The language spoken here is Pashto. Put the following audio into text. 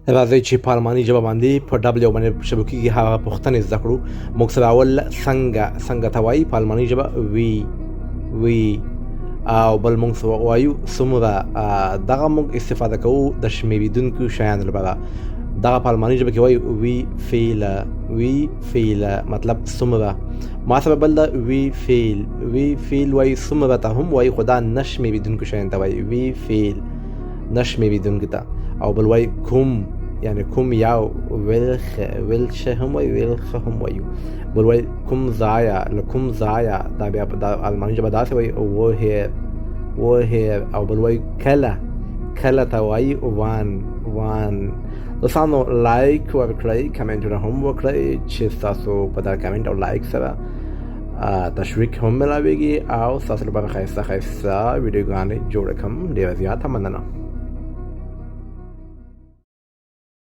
راځئ چې په الماني ژبه باندې په ډبلیو باندې شروع کېږي هغه پوښتنې زده کړو. موږ سره اول څنګه، څنګه ته وایي په الماني ژبه وی، وی. او بل موږ سره وایو څومره. دغه موږ استفاده کوو د شمیریدونکو شیانو لپاره. دغه په الماني ژبه کې وایي وی فیل، وی فیل، مطلب څومره. ما سره بل ده وی فیل، وی فیل وایي څومره ته هم وایي، خو دا نه شمیریدونکو شیانو ته وایي، وی فیل نه شمیریدونکو ته. او بل وایي کوم، یعنی کوم یو، ویلخ، ویلشه هم وایي، ویلخ هم وایو. بل وایي کوم ځایه، له کوم ځایه، دا بیا په الماني ژبه داسې وایي وهیر، وهیر. او بل وایي کله، کله ته وایي وان، وان. دوستانو لایک ورکړئ، کمنټونه هم وکړئ چې ستاسو په دغه کمنټ او لایک سره تشویق هم ملاویږي او ستاسو لپاره ښایسته ښایسته ویډیوګانې جوړه کړم. ډېره زیاته مننه.